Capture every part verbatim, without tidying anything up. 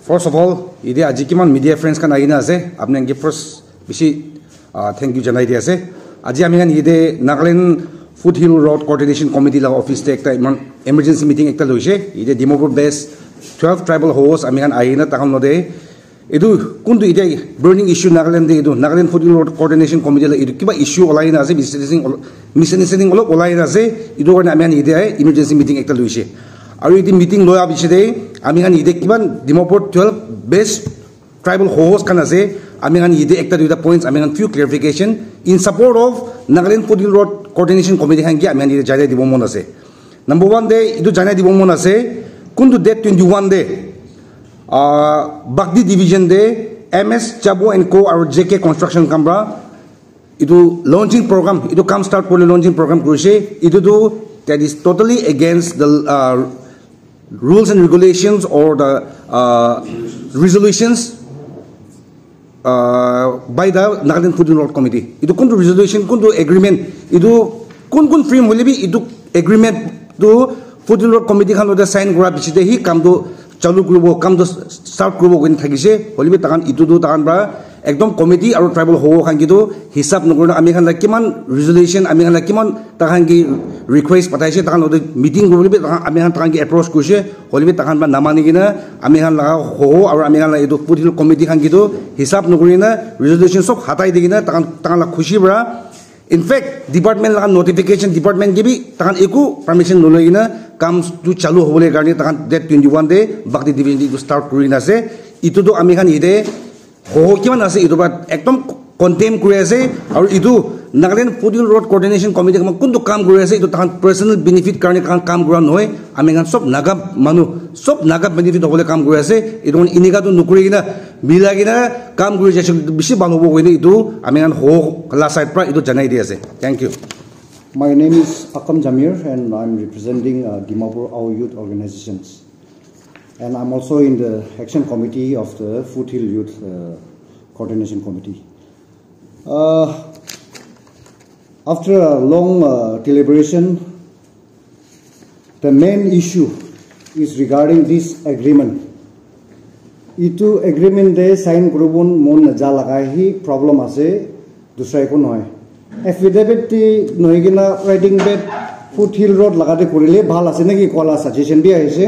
First of all, yate aji kiman media friends khan ahina ase, apni khan ke first bishi uh, thank you janai di ase. Aji ami khan yate Nagaland Foothill Road Coordination Committee la office te ekta iman emergency meeting ekta loise. Yate Dimapur based twelve tribal host ami khan ahina takhan lote etu kuntu ite burning issue Nagaland te etu Nagaland Foothill Road Coordination Committee la etu kiba issue olai na ase, misunderstanding ol- misunderstanding olop olai na ase, etu karne ami khan yate ahi emergency meeting ekta loise. Aru yate meeting loya piche te ami khan yate kiman Dimapur twelve best tribal host khan ase, ami khan yate ekta duita points ami khan few clarification in support of Nagaland Foothill Road Coordination Committee khan ke ami khan yate jai dibo mon ase. Number one te etu janai dibo mon ase, kuntu date twenty one te uh, Bakdi Division te M S Chabo and Co aru J K Construction khan pra etu launching program, etu kam start kori launching program korise. Etu tu that is totally against the uh, rules and regulations or the uh, resolutions uh, by the Nagaland Foothill Road Committee. Etu kuntu resolution, kuntu agreement, etu kun kun frame hoile bi etu agreement tu Foothill Road Committee khan lote sign kura piche te hi kam tu chalu kuribo, kam tu start kuribo koi thakise. Hoile bi takan etu tu takan pra ekdom committee aru tribal hoho khan ke tu hisab nokori na ami khan la kiman resolution, ami khan la kiman takan ke request pathaise, takan lote meeting kuribole bi takan, ami khan takan ke approach korise, hoile bi takan pra namani kena ami khan la hoho aru ami khan la etu Foothill Committee khan ke tu hisab nokori na resolution sob hatai di kena takan, takan la khushi pra, in fact, department laga notification department ke bi takan eku permission noloi kena kam tu chalu hobole karne takan date twenty one te Bakdi Division te etu start kori na ase. Etu tu ami khan yate hoho kiman ase etu pra ekdom condemn kuri ase. Aru etu Nagaland Foothill Road Coordination Committee khan kuntu kam kuri ase, etu tahan personal benefit karne kam, kam kura nohoi. Ami khan sob Naga manu, sob Naga benefit hobole kam kuri ase. Etu khan enika tu nokuri kena mila kena kam kuri jaise bishi bhal hobo koine etu ami khan hoho la side pra etu janai di ase. Thank you. My name is Akam Jamir and I'm representing uh, Dimapur Ao Youth Organizations. And I'm also in the action committee of the Foothill Youth uh, Coordination Committee. Uh, after a long uh, deliberation, the main issue is regarding this agreement. Itu agreement te sign kuribole mon naja laga hi problem ase, dusra eko nohoi. Affidavit te nohoi kena writing pad Foothill Road laga te kurile bhal ase naki koa la suggestion bi ahise.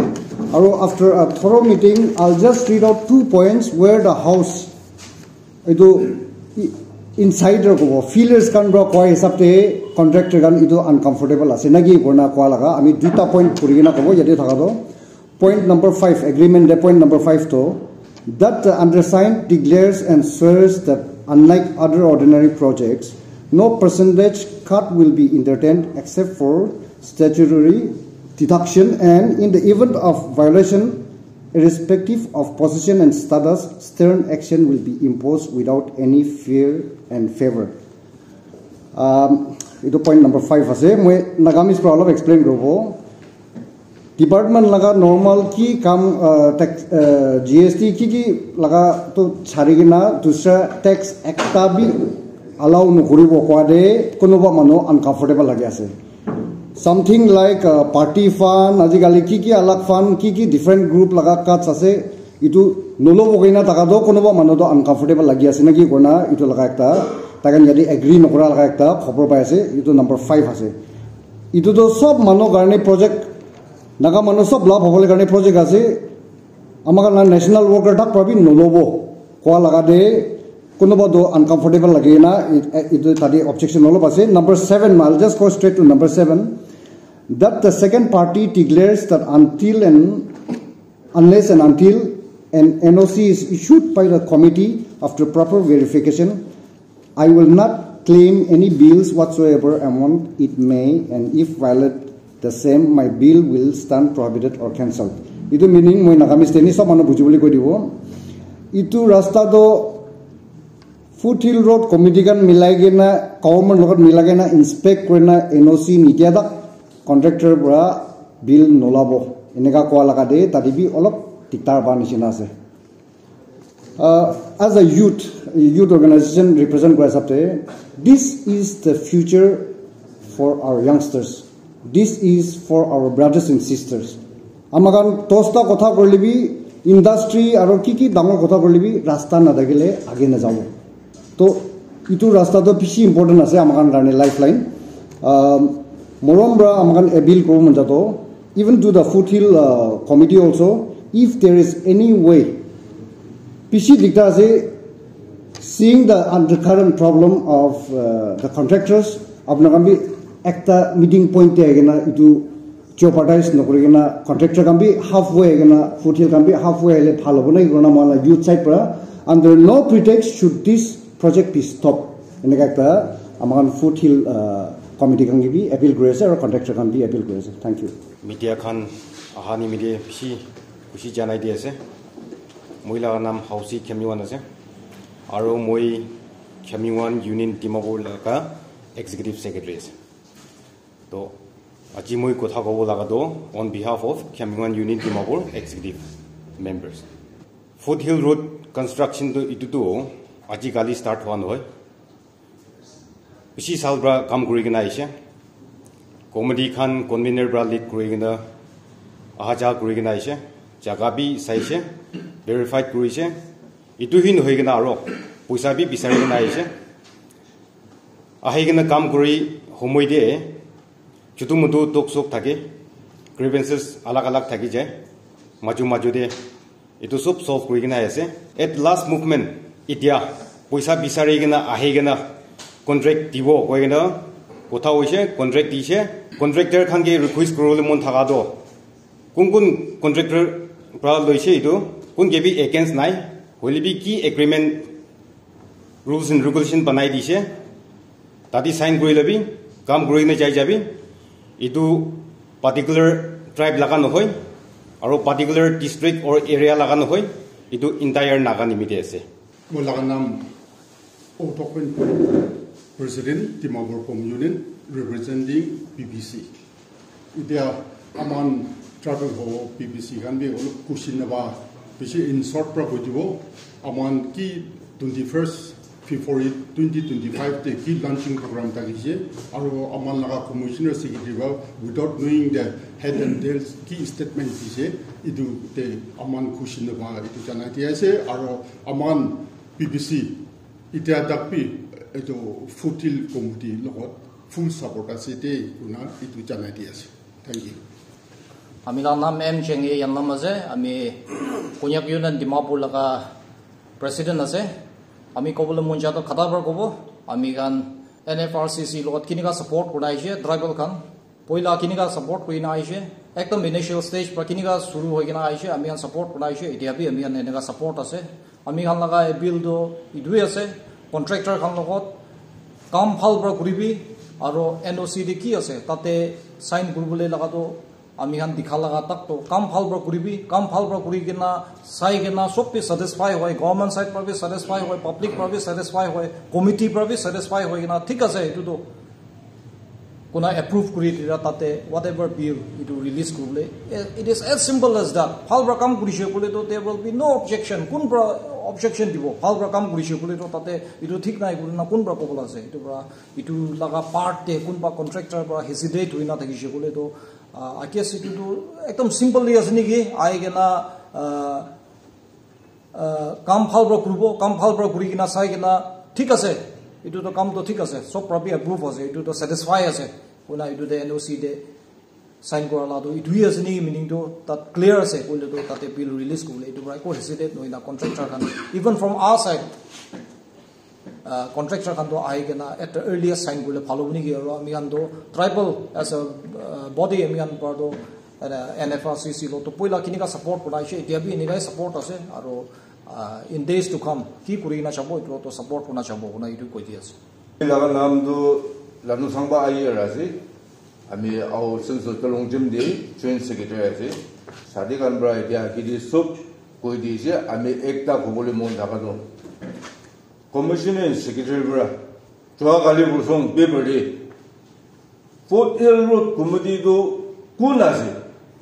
Aru after a thorough meeting, I'll just read out two points where the house, itu i- insider kobo, feelers khan pra koa hisab te contractor khan itu uncomfortable ase naki koina koa laga, ami duita point kuri kena kobo yate thaka toh. Point number five, agreement de point number five to that the undersigned declares and swears that unlike other ordinary projects, no percentage cut will be entertained except for statutory deduction and in the event of violation, irrespective of position and status, stern action will be imposed without any fear and favor. Um, itu point number five ase. Moi Nagamese pra olop explain koribo. Department laga normal ki kam uh, tax, uh, G S T ki ki laga to chari kena dusra tax ekta bi allow nokoribo koa de konoba manu uncomfortable lagi ase. Something like uh, party fund, ajikali ki ki alag fund, ki ki different group laga cuts ase, itu nolobo koina taka toh konoba manu toh uncomfortable lagi ase naki koina itu laga ekta taikhan yate agree nokora laga ekta khobor pai ase. Itu number five ase. Itu toh sob manu karne project, Naga manu sob lab hobole karne project ase. Ama khan la national worker tak pra bi nolobo koa laga de konoba toh uncomfortable lagi na it- it- itu tate objection olop ase. Number seven, I'll just go straight to number seven. That the second party declares that until and unless and until an N O C is issued by the committee after proper verification, I will not claim any bills whatsoever amount it may, and if violate the same, my bill will stand prohibited or cancelled. Itu meaning moi Nagamese te ni sob manu buji bole koi dibo. Itu rasta to Foothill Road Committee khan milai kena government logot milai kena inspect kori na N O C nidia tak contractor pra bill nolabo eneka koa laga de tate bi olop diktar pa nishina ase. Uh, as a youth, youth organization represent kora hisab te, this is the future for our youngsters. This is for our brothers and sisters. Ama khan dosta kotha korile bi Industry aro ki ki dangor kotha korile bi rasta nathakile age najabo. To itu rasta to bishi important ase ama khan karne lifeline. Um, morom pra ama khan appeal koribo mon jato, even to the foothill uh, committee also, if there is any way, bishi dikta ase, seeing the undercurrent problem of uh, the contractors, apna khan bi ekta meeting point te ahi kena itu jeopardize nokori kena contractor khan bi halfway ahi kena foothill khan bi halfway ahile bhal hobo na ki kona moila youth side pra under no pretext should this project be stopped. Eneka ekta ama khan foothill uh, committee khan ke bi appeal kuri ase aro contractor khan bi appeal kuri ase. Thank you. Media khan aha nimite bishi khushi janai di ase. Moi laga naam Hausi Khemniwan ase. Aro moi Khemniwan Union Dimapur laga executive secretary ase. To aji moi kotha kobo laga to on behalf of Khemniwan Union Dimapur executive members. Foothill road construction to itu to aji kali start hoa nohoi. Bishi sal pra kam kuri kena aishe. Committee khan convener pra lead kuri kena aha ja kuri kena aishe. Jaga bi saishe, verified kurishe. Itu hi nohoi kena aro poisa bi bisari kena aishe. Ahi kena kam kuri homoi de chutu mutu tok sok thake, grievances alag alag thaki jai. Maju maju de itu sob solve kuri kena ahi ase. At last movement, itia poisa bisari kena ahi kena contract dibo koi kena kotha hoise, contract dise. Contractor khan ke request kuribole mon thaka to kun kun contractor pra loise itu, kun ke bi against nai, hoile bi ki agreement, rules and regulation banai dise, tadi sign kuri labi, kam kuri kena jai jabi. Itu particular tribe laga nohoi, aro particular district or area laga nohoi, itu entire Naga nimite ase. Moi laga naam Otokpen, President, Dimapur Phom Union, representing P P C. Itia aman tribal ho P P C khan bi olop kushi naba bishi in short pra koi dibo. Aman ki twenty first February twenty twenty five te ki launching program thakise, aro aman laga commissioner secretary ba without knowing the head and tails ki statement dise, itu te aman kushi naba itu janai di ase, aro aman P P C itia tak bi itu foothill committee logot full support ase de kuna itu janai di ase. Thank you. Ami laga naam M Chenge Yanlam ase. Ami Konyak Union Dimapur laga president ase. Ami kobole mon jai to khata para kobo. Ami khan N F R C C logot kinika support kurina aishe, tribal khan. Poila kinika support kurina aishe. Ekdom initial stage pra kinika shuru hoi kena aishe. Ami khan support kurina aishe. Itia bi ami khan eneka support ase. Ami khan laga appeal tu itue ase, contractor khan logot kam bhal pra kuribi, aro N O C te ki ase, tate sign kuribole laga tu ami khan dikha laga tak to kam bhal pra kuribi, kam bhal pra kuri kena, sai kena, sob bi satisfy hoi, government side pra bi satisfy hoi, public pra bi satisfy hoi, committee pra bi satisfy hoi kena, thik ase, etu tu kuna approve kuri dira tate whatever bill itu release kuribole. It is as simple as that. Bhal pra kam kurishe kole to there will be no objection. Kun pra objection dibo? Bhal pra kam kurishe kole to tate itu thik nai kole na kun pra kobola ase? Itu pra itu laga part te kunba contractor pra hesitate hoina thakishe kole to, uh, I guess itu tu ekdom simple ase niki? Ahi kena, uh, uh, kam bhal pra kuribo, kam bhal pra kuri kena sai kena, thik ase, itu to kam to thik ase, sob pra bi approve ase, itu to satisfy ase, kuna itu te N O C te sign kura la to itu hi ase niki, meaning to tat clear ase, koile to tate bill release kuribole itu pra eko hesitate nohoina contractor khan, even from our side, uh, contractor khan to ahi kena at the earliest sign kurile bhal hobo niki, aro ami khan to tribal as a, uh, body ami khan para to, uh, N F R C C lo to poila kinika support kurina aishe, itia bi enikai support ase, aro, uh, in days to come ki kuri kena jabo itu to support kurina jabo kona itu koi di ase. Laga naam tu Lanu Sangba Ayer ase. Ami au Senso Tolong Jim di joint secretary ase. Sadi khan pra itia ki di sob koi di ase, ami ekta kobole mon thaka to. Commissioner and Secretary pra, joa kali bosong paper de, Foothill Road Committee tu kun ase,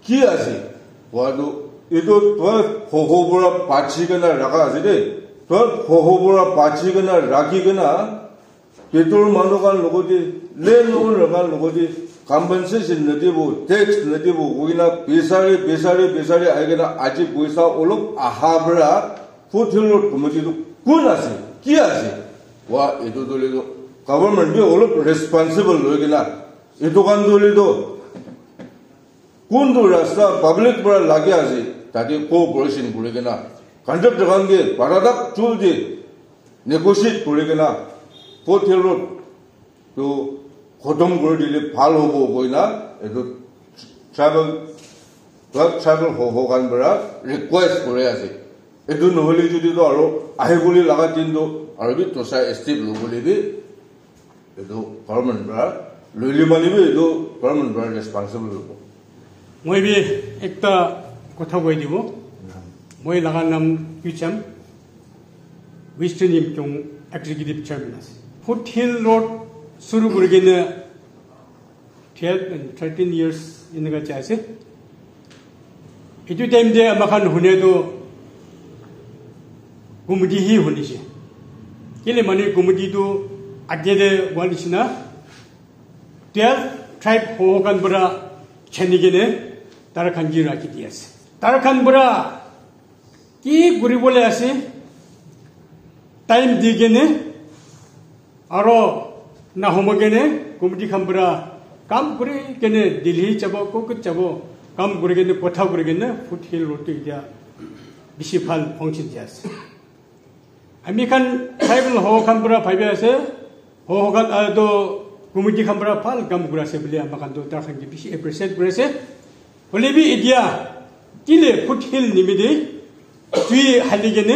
ki ase, koa tu, etu twelve hoho pra bachi kena rakha ase de, twelve hoho pra bachi kena rakhi kena, Pitor manu khan logote, land owner khan logote compensation nadibo, tax nadibo koina bisari, bisari, bisari ahikena aji poisa olop aha para Foothill Road Committee tu kun ase, ki ase? Wa, etu tu le tu government bi olop responsible loi kena etu khan tu le tu kuntu rasta public para lage ase, tate cooperation kuri kena contractor khan ke baradak chul de negotiate kuri kena Foothill Road tu khotom kuri dile bhal hobo koina etu tribal, twelve tribal hoho khan para request kuri ase. Etu nohole jodi tu aro ahibole laga din tu aro bi dosa step lobole bi etu government para loile mani bi etu government para responsible hobo. Moi bi ekta kotha koi dibo. Moi laga naam Yu Cham, Western Yimkhiung Executive Chairman ase. Foothill Road shuru kuri kena twelve and thirteen years eneka jai ase. Etu time te ama khan hune tu committee hi hunise. Kile mane committee tu age te howa nishina twelve tribe hoho khan para chani kene tar khan ke rakhi di ase. Tar khan para ki kuri bole ase, time di kene, aro na homo kene, committee khan para kam kuri kene, Delhi jabo, kokot jabo, kam kuri kene, kotha kuri kene, Foothill Road tu etia bishi bhal function di ase. Ami khan tribal hoho khan para bhabi ase, hoho khan, ah, to committee khan para bhal kam kuri ase bole ama khan to tar khan ke bishi appreciate kuri ase. Hoile bi etia kile Foothill nimite tui hali kene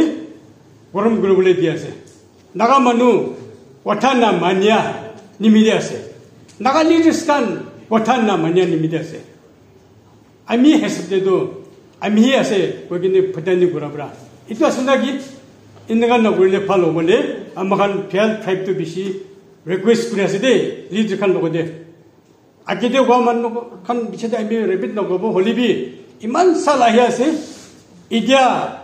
gorom kuri bole di ase. Naga manu kotha na mania nimite ase. Naga leaders khan kotha na mania nimite ase. Ami hisab te tu ami hi ase koi kene phatani kura para. Etu ase na ki eneka na kurile bhal hobo le ama khan twelve tribe tu bishi request kuri ase de leader khan logote. Age te koa manu khan bishi te ami repeat na kuribo hole bi iman sal ahi ase. Etia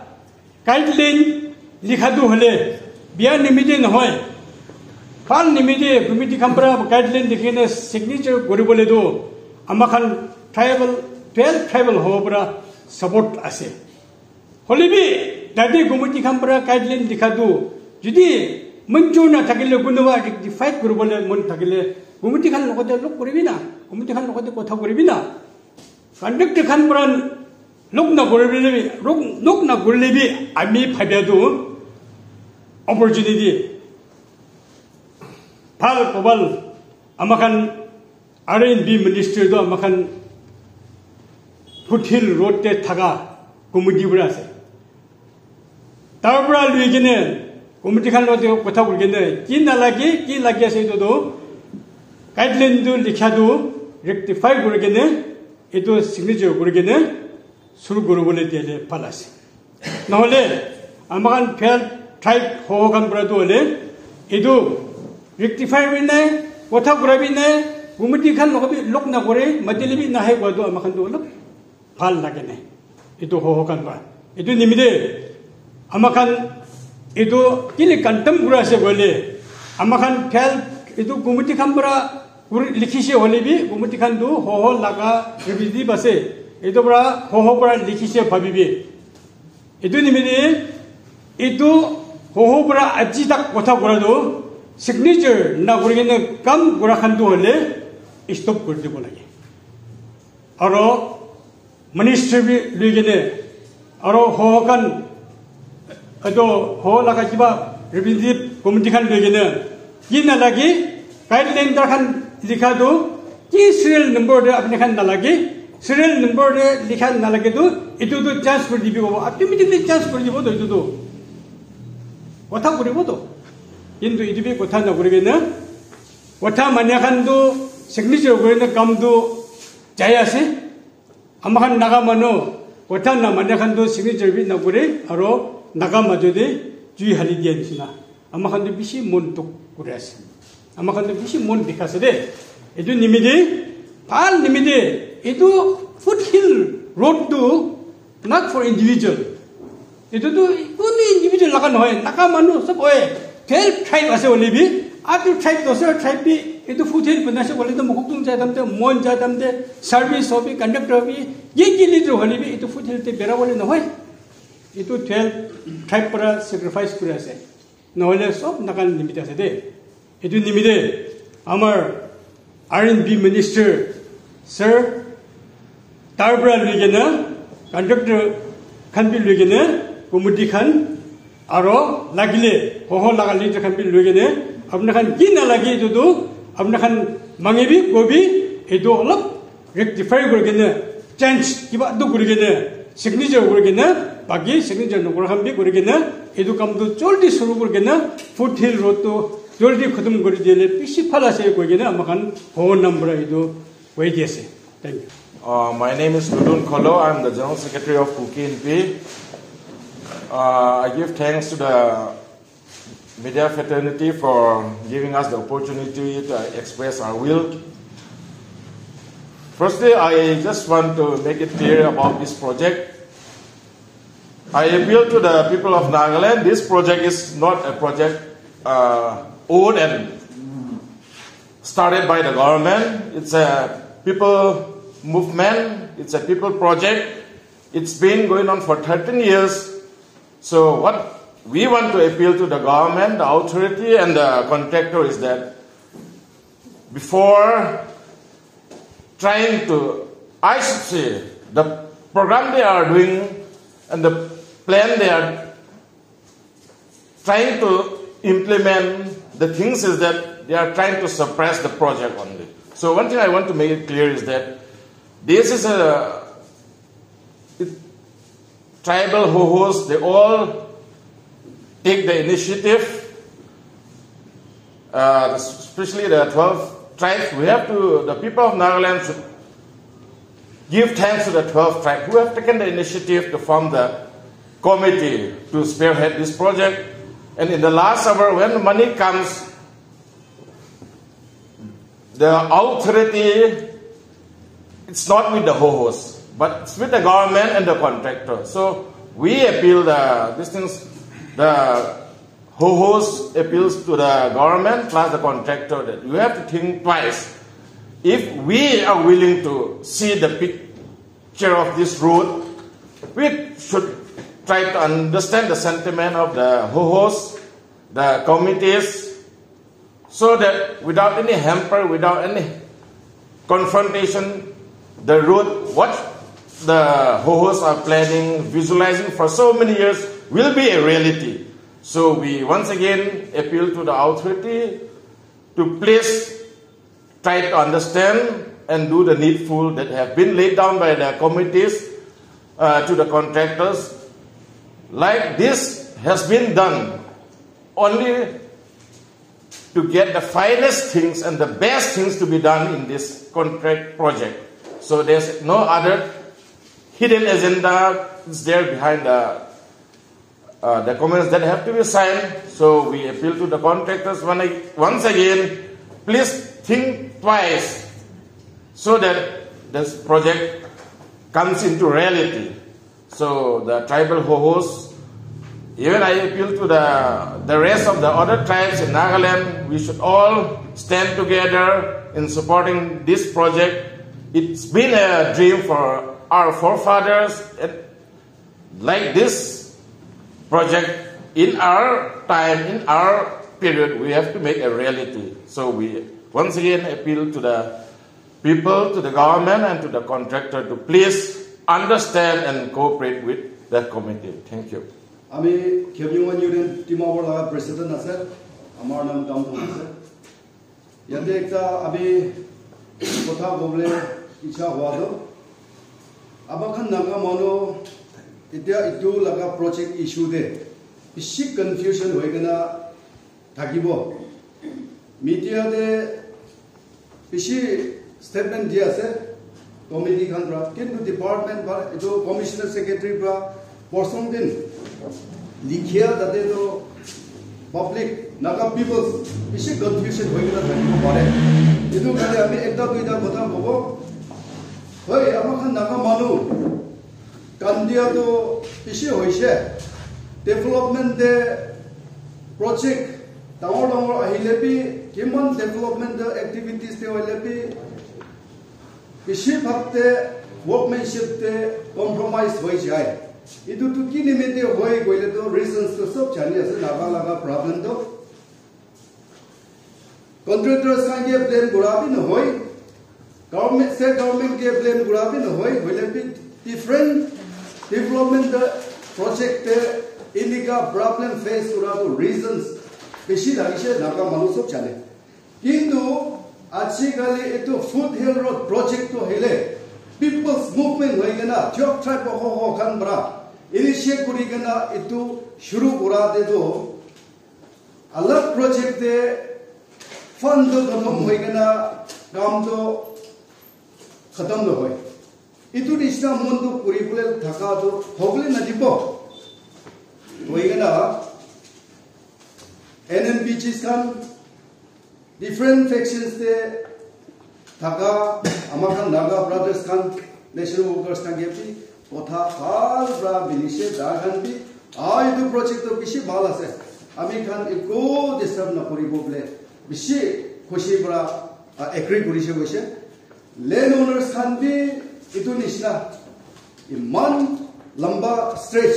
guideline likha tu hole bia nimite nohoi. Bhal nimite committee khan para guideline likhi kene signature kuri bole tu ama khan tribal, twelve tribal hobo para support ase. Hole bi tate committee khan para guideline dikha tu jodi manjur na thakile kunuba rectify kuri bole mon thakile committee khan logote log kuri bi na, committee khan logote kotha kuri bi na. Contractor khan para log na kuri bole bi, log, log na kurile bi ami bhabia tu opportunity bhal kobal ama khan R and B minister tu ama khan Foothill Road te thaka committee para ase. Tar para lui kene committee khan logote kotha kuri kene ki nalage, ki lagi ase etu tu guideline tu likha tu rectify kuri kene etu signature kuri kene shuru kuri bole dile bhal ase. Nohole ama khan twelve tribe hoho khan para tu hole etu rectify bi nai, kotha kura bi nai, committee khan logote bi log na kore, matile bi nahai koa tu ama khan tu olop bhal lage nai. Etu hoho khan para. Etu nimite ama khan etu kile condemn kura ase koile ama khan twelve etu committee khan para kuri likhise hole bi committee khan tu hoho laga representative ase. Etu para hoho para likhise bhabibi. Etu nimite etu hoho para aji tak kotha kura tu signature na kuri kene kam kura khan tu hole stop kuri dibo lage. Aro minister bi lui kene aro hoho khan etu hoho laga kiba representative committee khan lui kene ki nalage guideline tar khan likha tu ki serial number te apni khan nalage, serial number te likha nalage tu etu tu change kuri dibi kobo, automatically change kuri dibo to etu tu kotha kuribo to. Kintu etu bi kotha na kuri kene kotha mania khan tu signature kuri kene kam tu jai ase. Ama khan Naga manu kotha na mania khan tu signature bi na kure aro Naga majo te jui hali dia nishina. Ama khan tu bishi mon dukh kuri ase. Ama khan tu bishi mon bikha ase de. Etu nimite bhal nimite etu Foothill Road tu not for individual. Etu tu kunu individual laga nohoi. Naga manu sob hoi. Twelve tribe ase hole bi Atu tribe, dosra tribe bi etu foothill banai ase koile toh, Mokokchung jai time te, Mon jai time te, service hobi, conductor hobi, ye ki leader hoile bi etu foothill te bera bole nohoi. Etu twelve tribe para sacrifice kuri ase. Nohole sob Naga nimite ase de. Etu nimite amar R and B minister sir, tar para lui kena, contractor khan bi lui kena, committee khan, aro lagile hoho laga leader khan bi lui kena, apna khan ki nalage etu tu, apna khan mangibi, kobi, etu olop rectify kuri kena, change kiba tu kuri kena, signature kuri kena, baki signature nokura khan bi kuri kena, etu kam tu joldi shuru kuri kena, foothill road tu joldi khatam kuri dile bishi bhal ase koi kena, ama khan hoho number etu koi di ase. Thank you. Uh, my name is Ludun Kholo. I'm the General Secretary of Kuki Inpi. Uh, I give thanks to the media fraternity for giving us the opportunity to express our will. Firstly, I just want to make it clear about this project. I appeal to the people of Nagaland. This project is not a project uh, old and started by the government. It's a people movement. It's a people project. It's been going on for thirteen years. So what we want to appeal to the government, the authority, and the contractor is that before trying to, I should say, the program they are doing and the plan they are trying to implement, the things is that they are trying to suppress the project only. So one thing I want to make it clear is that this is a it, tribal hohos, they all take the initiative, uh, especially the twelve tribes. We have to, the people of Nagaland should give thanks to the twelve tribes who have taken the initiative to form the committee to spearhead this project. And in the last hour, when the money comes, the authority, it's not with the hohos, but it's with the government and the contractor. So we appeal the these things, the hohos appeals to the government plus the contractor that you have to think twice. If we are willing to see the picture of this road, we should try to understand the sentiment of the hohos, the committees, so that without any hamper, without any confrontation, the road, what the hohos are planning, visualizing for so many years will be a reality. So we once again appeal to the authority to please try to understand and do the needful that have been laid down by the committees uh, to the contractors. Like this has been done only to get the finest things and the best things to be done in this contract project. So there's no other hidden agenda is there behind the uh, documents that have to be signed. So we appeal to the contractors one, once again, please think twice so that this project comes into reality. So the tribal hohos, even I appeal to the, the rest of the other tribes in Nagaland, we should all stand together in supporting this project. It's been a dream for our forefathers. It, like this project, in our time, in our period, we have to make a reality. So we once again appeal to the people, to the government, and to the contractor to please understand and cooperate with the committee. Thank you. Ami Khyabnyungwan Union Dimapur laga president ase, amar naam Dam Thong ase. Yate ekta ami kotha kobole icha hua toh, ama khan Naga manu etia etu laga project issue te bishi confusion hoi kena thakibo. Media te bishi statement di ase committee khan pra, kintu department pra, etu commissioner secretary pra, person din likhia tate toh public, Naga people bishi confusion hoi kena thakibo pare. Etu karne ami ekta duita kotha kobo, hoi, ama khan Naga manu kandia toh bishi hoise, development te project dangor dangor ahile bi Kiman developmental activities te hoile bi bishi bhag te workmanship te compromise hoi jai. Itu tu ki nimite hoi koile tu reasons tu sob jani ase, laga laga problem tu. Contractors khan ke blame kura bi nohoi, government, state government ke blame kura bi nohoi, hoile bi different development project te inika problem face kura tu reasons bishi thakise, Naga manu sob jane. Kintu ajikali itu Foothill Road project tu hele people's movement hoi kena, Thiok tribe ho ho khan para initiate kuri kena itu shuru kura te tu alag project te fund tu khatam hoi kena kam tu khatam nohoi. Itu nisna mon tu kuri bole thaka tu hobole nadibo. Hoi kena N M P Gs khan different factions te thaka ama khan Naga brothers khan, national workers khan ke bi kotha bhal pra milishe, da khan bi, "Ah, itu project to bishi bhal ase, ami khan eko disturb na koribo," bole bishi khushi pra, ah, agree kurishe koishe. Land owners khan bi itu nishina iman lamba stretch,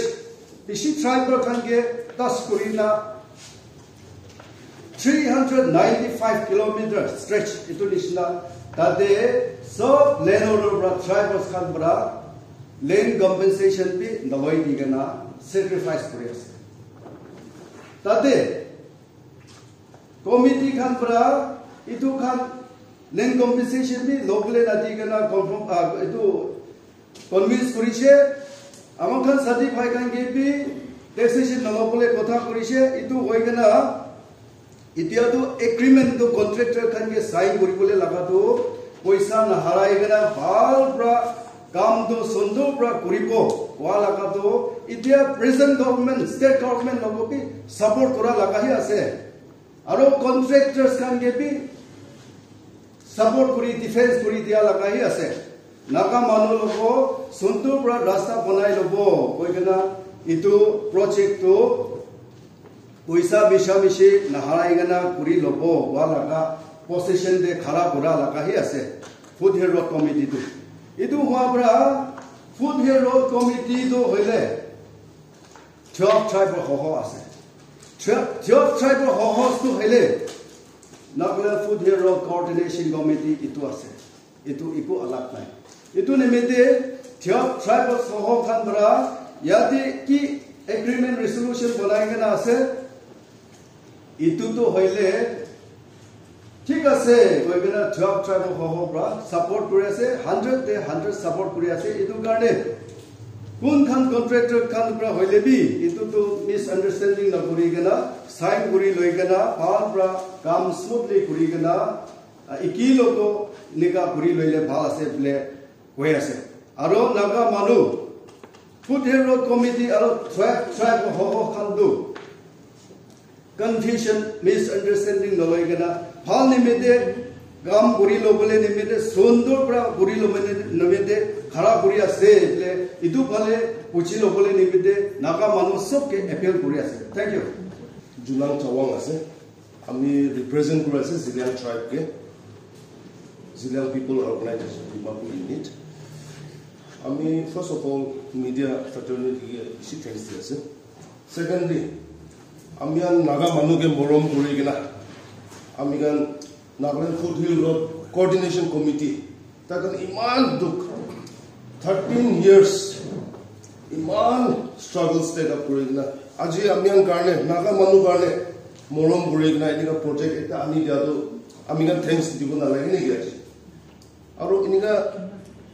bishi tribal khan ke touch kuri na three hundred ninety-five kilometer stretch itu nishina, tate sob land owner pra, tribals khan pra land compensation bi nawai di kena sacrifice kuri ase. Tate committee khan pra itu khan land compensation bi lobole nadi kena confirm, ah, itu convince kurishe, ama khan sadi bhai khan ke bi taxation nalobole kotha kurishe, itu hoi kena, itya tu agreement tu contractor khan ke sign kuribole laga tu, poisa naharai kena bhal pra kam tu sundor pra kuribo, wa laga tu, itya present government, state government logo bi support kura laga hi ase. Aro contractors khan ke bi support kuri, defense kuri dia laga hi ase. Naga manu logo sundur pra rasta banai lobo koi kena itu project tu poisa misha mishi naharai kena kuri lobo wa laga position te khara kura laga hi ase Foothill Road Committee tu. Itu hua pra Foothill Road Committee tu hoile twelve tribe hoho ase. Twelve, twelve tribe hoho tu hoile Nagaland Foothill Road Coordination Committee itu ase. Itu iku alag nai. Itu nimite twelve tribe hoho khan pra yate ki agreement resolution banai kena ase. Itu tu hoile thik ase koi kena twelve tribe hoho pra support kuri ase, hundred te hundred support kuri ase. Itu karne kun khan contractor khan pra hoile bi itu tu misunderstanding na kuri kena sign kuri loi kena bhal pra kam smoothly kuri kena, ah, iki logo nika kuri loile bhal ase bole koi ase. Aro Naga manu, Foothill Road Committee aro tribe, tribe hoho khan tu confusion, misunderstanding naloi kena, bhal nimite kam kuri lobole nimite, sundur pra kuri lobole nimite khara kuri ase bole, itu phale buji lobole nimite Naga manu sob ke appeal kuri ase. Thank you. Julang Chawang ase. Ami represent kuri ase Zeliang tribe ke, Zeliang People Organization Dimapur Unit. Ami first of all media fraternity ke bishi thanks di ase. Secondly, ami khan Naga manu ke morom kuri kena ami khan Nagaland Foothill Road Coordination Committee, tai khan iman dukh, thirteen years iman struggle take up kuri kena aji ami khan karne, Naga manu karne morom kuri kena enika project ekta ani dia tu ami khan thanks dibo nalage niki aji? Aro enika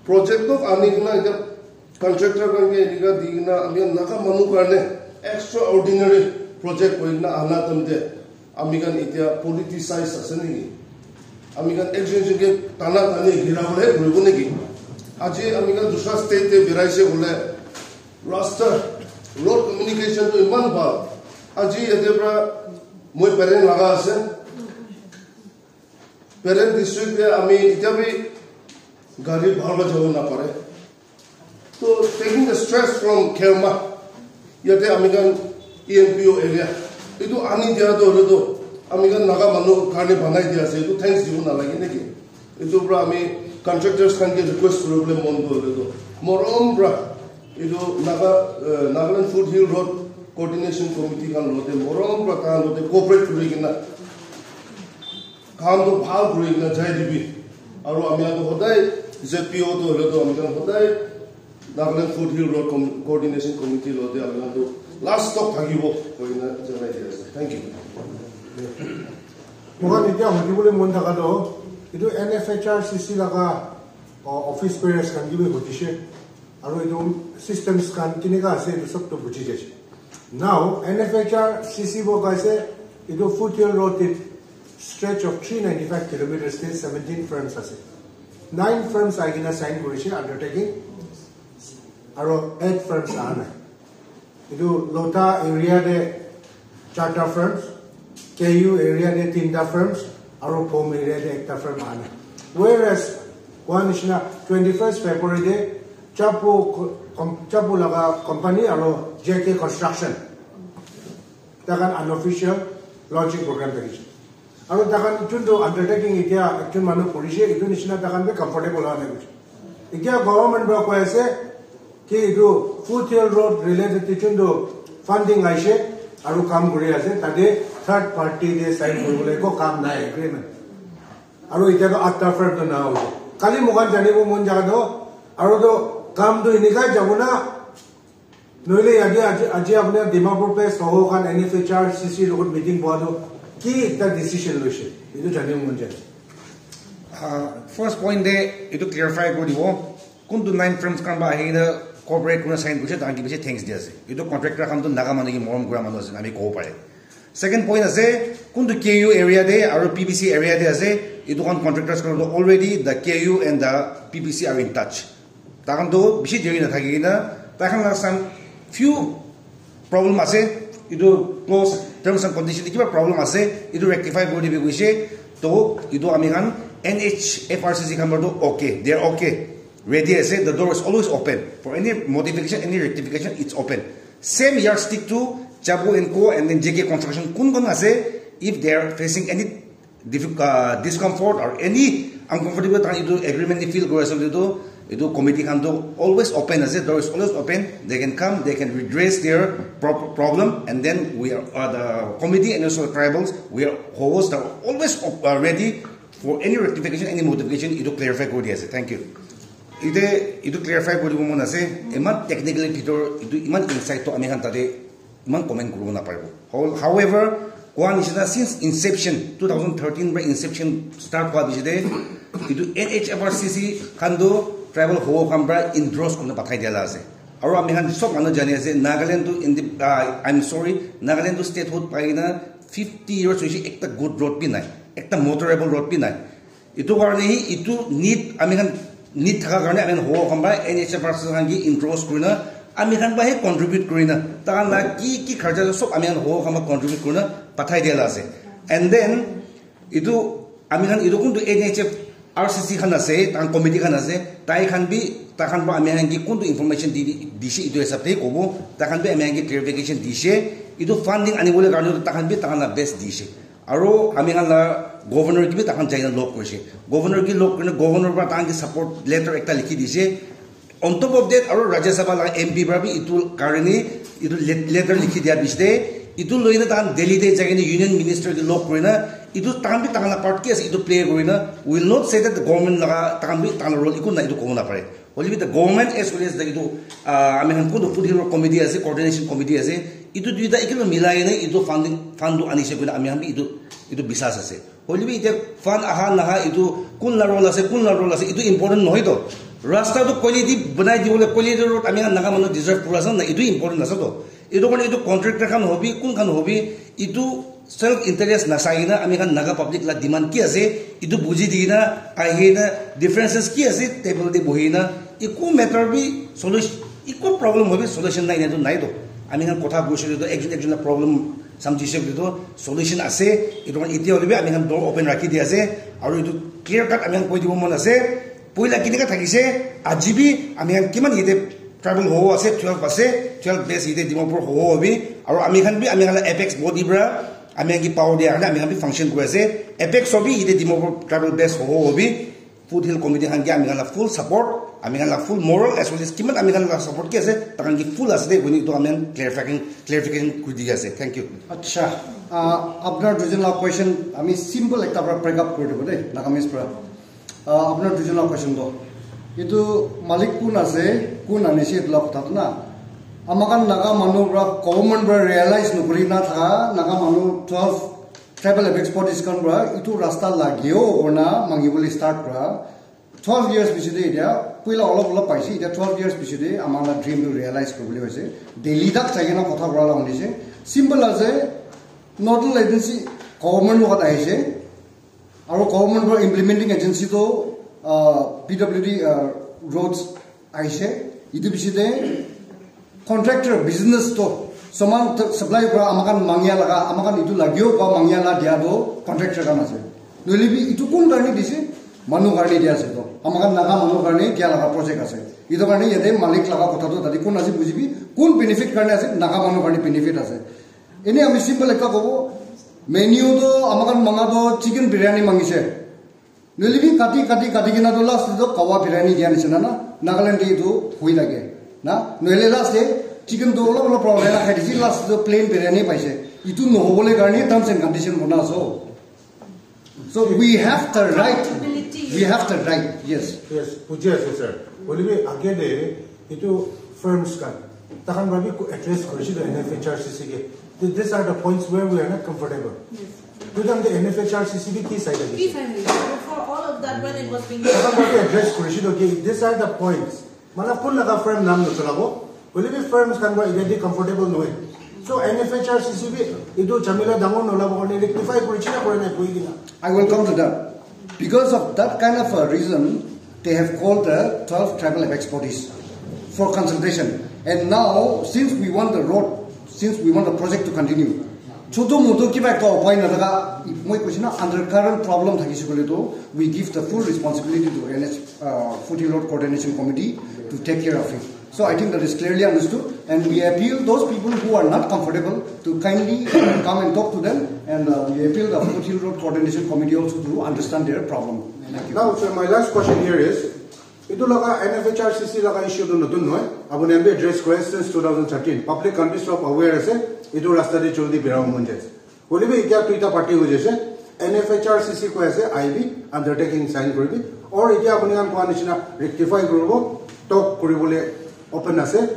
project tu ani kena etia contractor khan ke enika di kena ami khan Naga manu karne extraordinary project kuri kena ana time te ami khan etia politicize ase niki? Ami khan ekjon ekjon ke tana tani gira bole kuribo niki? Aji ami khan dusra state te beraise bole rasta, road communication tu iman bhal. Aji yate pra moi Peren laga ase. Peren district te ami etia bi gari bhal pra jabo na pare. To taking the stress from Kherma, yate ami khan E N P O area, etu ani dia to hoile to Ami khan Naga manu karne banai dia ase, etu thanks dibo nalage naki? Etu pra ami contractors khan ke request kuri bole mon kore tu, morom pra etu Naga, eh, Nagaland Foothill Road Coordination Committee khan lote morom pra tahan lote cooperate kuri kena kam tu bhal kuri kena jai dibi. Aru ami khan tu hodai Z P O tu hole tu ami khan hodai Nagaland Foothill Road Com-, Coordination Committee lote ami khan tu last talk thakibo koi kena janai dia ase. Thank you. Moikhan etia hudibole mon thaka toh, etu N F H R C C laga, uh, office bearers khan ke bi hudishe, aru etu systems khan kenika ase, etu sob toh buji jaise. Now, N F H R C C bo kaise, etu Foothill Road te stretch of three ninety-five kilometers te seventeen firms ase. Nine firms ahi kena sign kurishe undertaking, aru eight firms aha nai. Etu Lotha area te charta firms, K U area te tinta firms, aru Phom area te ekta firm aha nai. Whereas, koa nishina twenty-first February te Chapu co-, com-, Chapu laga company aru J K Construction, takhan unofficial launching program thakishe. Aru takhan juntu undertaking etia ekjon manu korishe, etu nishina takhan bi comfortable howa nai koishe. Etia government pra koi ase ki etu Foothill Road related te juntu funding aishe aru kam kuri ase, tate third party te sign kuribole eko kam nai agreement. Aru etia toh atta firm toh na hobo. Kali moikhan janibo mon jaga toh, aru toh kam toh enika jabo na, nohole yate aji, aji apni Dimapur Press saho khan N F H R C C logot meeting boha toh ki ekta decision loise, etu janibo mon jai ase. Ah, first point te etu clarify kuri dibo. Kuntu nine firms khan ba ahi kena cooperate kurina sign kurise, tahan ke bishi thanks di ase. Etu contractor khan tu Naga manu ke morom kura manu ase, ami kobo pare. Second point ase, kuntu K U area te aru P P C area te ase, etu khan contractors khan tu already the K U and the P P C are in touch. Takhan tu bishi deri nathaki kena, takhan la some few problem ase, etu clause terms and condition te kiba problem ase, etu rectify kuri dibi koise, to etu ami khan N H F R C C khan para tu okay, they are okay, ready ase, the door is always open for any modification, any rectification, it's open. Same yardstick to Chabu and Co and then J K Construction, kun kun ase, if they are facing any diffi-, uh, discomfort or any uncomfortable time, etu agreement ni feel kuri ase koile tu, etu committee khan tu always open ase, door is always open. They can come, they can redress their prob-, problem, and then we are, uh, the committee and also the tribals, we are host are always op-, uh, ready for any rectification, any modification, etu clarify kuri di ase. Thank you. Ite etu clarify kuri mon ase, iman technically bhitor, etu iman insight to ami khan tate iman comment kuribo naparibo. How-, however, koa nishina since inception, two thousand thirteen pra inception start hua bishi te, etu N H F R C C khan tu tribal hobo khan pra endorse kurina pathai dia la ase. Aru ami khan sob manu jani ase, Nagaland tu in the, uh, I'm sorry, Nagaland tu statehood pai na fifty years hoise, ekta good road bi nai, ekta motorable road bi nai. Etu karne hi etu need, ami khan need thaka karne ami khan hobo khan para N H F R C khan ke endorse kurina, ami khan para hi contribute kurina, takhan la ki ki kharcha sob ami khan hobo khan para contribute kurina pathai dia la ase. And then etu ami khan etu kuntu N H F R C C khan ase, takhan committee khan ase, tai khan bi takhan para ami khan ke kuntu information di, di, dishe etu hisab te kobo, takhan bi ami khan ke clarification dishe, etu funding anibole karne takhan bi takhan la best dishe. Aru ami khan la governor ke bi takhan jaina log kurise. Governor ke log kurina governor para takhan ke support letter ekta likhi dise. On top of that, aru Rajya Sabha la M P para bi etu karne etu let-, letter likhi dia bishi te, etu loina takhan Delhi te jaikena union minister ke log kurina etu takhan bi takhan la part ki ase etu play kurina. Will not say that the government laga takhan bi takhan la role eku nai etu kobo napare. Hoilebi the government as well as the etu, ah, ami khan kuntu foothill committee ase, coordination committee ase, etu duita ekelog milai na etu funding, fund tu anise koina ami khan bi etu, etu bisas ase. Hoilebi etia fund aha naha etu kun la role ase, kun la role ase, etu important nohoi to. Rasta tu quality banai dibole, quality road ami khan Naga manu deserve kura ase na, etu important ase to. Etu karne etu contractor khan hobi, kun khan hobi, etu self interest nasai kena ami khan Naga public la demand ki ase, etu buji di kena ahi na differences ki ase table te bohi na eku matter bi solution, eku problem hobi solution nai na etu nai to. Ami khan kotha koise to ekjon ekjon la problem samjhise to solution ase. Etu karne etia hoile bi ami khan door open rakhi di ase aru etu clear cut ami khan koi dibo mon ase. Poila kenika thakise, aji bi ami khan kiman yate tribal hobo ase, twelve ase, twelve base yate Dimapur hobo hobi. Aru ami khan bi ami khan la apex body pra Ami khan ke power dia karne ami khan bi function kuri ase. Apex hobi, ite Dimapur tribal best hoho hobi. Foothill committee khan ke ami khan la full support, ami khan la full moral as well as kiman ami khan la support ki ase, takhan ke full ase de, kuni to ami khan clarification, clarification kuri di ase. Thank you. Acha, uh, apnar duijon la question ami simple ekta para break up kuri dibo de, Nagamese para. Uh, apnar duijon la question to, itu malik kun ase, kun anise itu la kotha to na. Amakhan Naga manu para government para realize nukuri na thaka, Naga manu twelve tribal apex bodies khan para itu rasta lageo kona mangibole start kura. Twelve years pichete etia, puila olop olop paise, etia twelve years pichete amar la dream to realize kuribole hoise. Delhi tak jai kena kotha kura la hoise. Simple ase, nodal agency government logot ahise. Aru government para implementing agency to, uh, P W D, uh, roads ahise. Itu pichete contractor business to saman t- supply kura amakhan mangya laga, amakhan itu lagio pa mangya la dia to contractor khan ase. Nohole bi itu kun karne dise? Manu karne dia ase to. Amakhan Naga manu karne dia laga project ase. Itu karne yate malik laga kotha to tadi kun ase bujibi, kun benefit karne ase, Naga manu karne benefit ase. Ene ami simple ekta kobo, menu to amakhan manga to chicken biryani mangise. Nohole bi kati, kati, kati kena to last to kawa biryani dia nisina na, Nagaland te itu hui thake. Na, nohole last te chicken to olop olop para ulai na khai dise, last to plain biryani paise. Itu nohobole karne terms and condition bona ase. So we have the right, we have the right, yes. Yes, buji ase sir. Hoile bi age de itu firms khan, takhan para bi address korise to N F H R C C ke. Th- These are the points where we are not comfortable. Yes. Then the N F H R C C bi ki side ase? Ki side ase? For all of that, when it was being Takhan para bi address korise to ki, these are the points. Mala kun laga firm nam nocholabo. Hoile bi firms khan para etia bi comfortable nohoi. So N F H R C C bi itu jamela dangor nolabo karne rectify kuriche na kore nai koi kena. I will come to that. Because of that kind of a reason, they have called the twelve tribal apex bodies for consultation. And now, since we want the road, since we want the project to continue, chotu motu kiba ekta upai nathaka, moi koise na undercurrent problem thakise koile to, we give the full responsibility to N H, uh, Foothill Road Coordination Committee to take care of it. So I think that is clearly understood, and we appeal those people who are not comfortable to kindly come and talk to them, and uh, we appeal the Foothill Road Coordination Committee also to understand their problem. Thank you. Now, sir, my last question here is, itu laga N F H R C C laga issue to notun nohoi, apuni khan bi address kore since two thousand thirteen. Public khan bi sob aware ase, itu rasta te joldi birabo mon jai ase. Hoile bi etia duita party hoi jaise, N F H R C C koi ase, ahibi, undertaking sign kuribi, or etia apuni khan koa nishina rectify kuribo, talk kuribole open ase.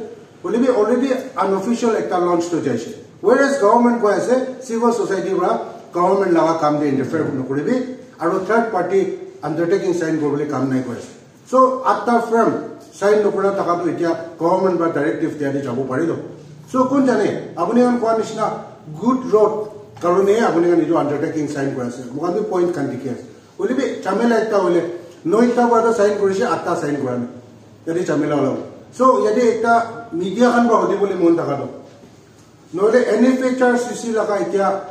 Hoile bi already unofficial ekta launch to jaise. Whereas government koi ase, civil society para government laga kam te interfere nokuribi, aru third party undertaking sign kuribole kam nai koi ase. So, atta firm sign nokura thaka tu etia government para directive dia di jabo pari do. So, kun jane, apuni khan koa nishina good road karone apuni khan etu undertaking sign kura ase. Moikhan bi point khan dikhi ase. Hoile bi jamela ekta hoile, noita para sign kurise, atta sign kura nai. Yate jamela olabo. So, yate ekta media khan para hudi bole mon thaka do. Nohole N F H R C C laga etia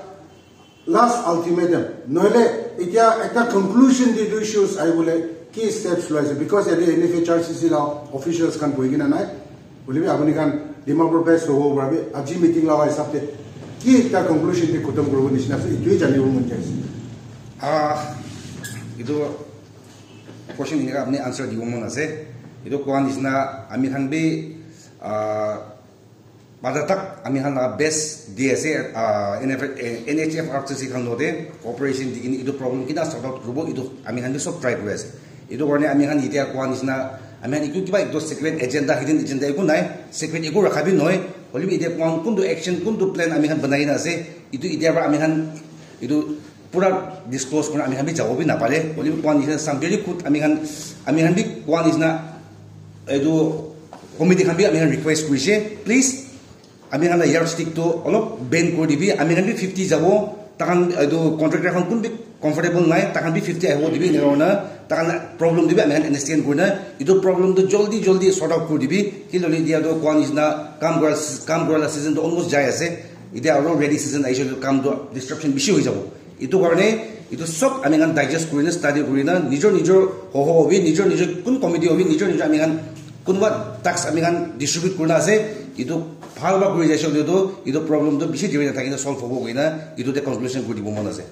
last ultimatum, nohole etia ekta conclusion te tu issues ahibole ki steps loise, because yate N F H R C C la officials khan bohi kena nai. Hoile bi apuni khan Dimapur based hobo para bi aji meeting la hisab te ki ekta conclusion te khatam kuribo nishina ase, etu hi janibo mon jai ase. Ah, etu question eneka apni answer dibo mon ase. Etu koa nishina ami khan bi, ah, Bada tak ami khan laga best di ase, ah, N F, eh, N H F R C C khan logote cooperation di kini etu problem kina sort out kuribo, etu ami khan bi sob try kuri ase. Etu karone ami khan etia koa nishina, ami khan etu kiba etu secret agenda, hidden agenda eku nai, secret eku rakha bi nohoi. Hoile bi etia koa kuntu action, kuntu plan ami khan banai na ase, etu etia para ami khan etu pura disclose kurina ami khan bi jabo bi napare. Hoile bi koa nishina Sambieri khud ami khan, ami khan bi koa nishina etu committee khan bi ami khan request kurise, please, ami khan la yardstick tu olop bend kuri dibi, ami khan bi fifty jabo, takhan etu contractor khan kun bi comfortable nai, takhan bi fifty ahibo dibi, eneka kurina takhan la problem te bi ami khan understand kurina etu problem tu joldi joldi sort out kuri dibi. Ki lole dia tu koa nishina kam kura, kam kura la season tu almost jai ase, etia aru rainy season ahishe tu kam tu disruption bishi hoi jabo. Etu karone etu sob ami khan digest kurina, study kurina, nijor nijor hoho hobi, nijor nijor kun committee hobi, nijor nijor ami khan kunba task ami khan distribute kurina ase. Etu bhal para kuri jaise koile tu etu problem tu bishi deri nathaki na solve hobo koina etu te conclusion kuri dibo mon ase.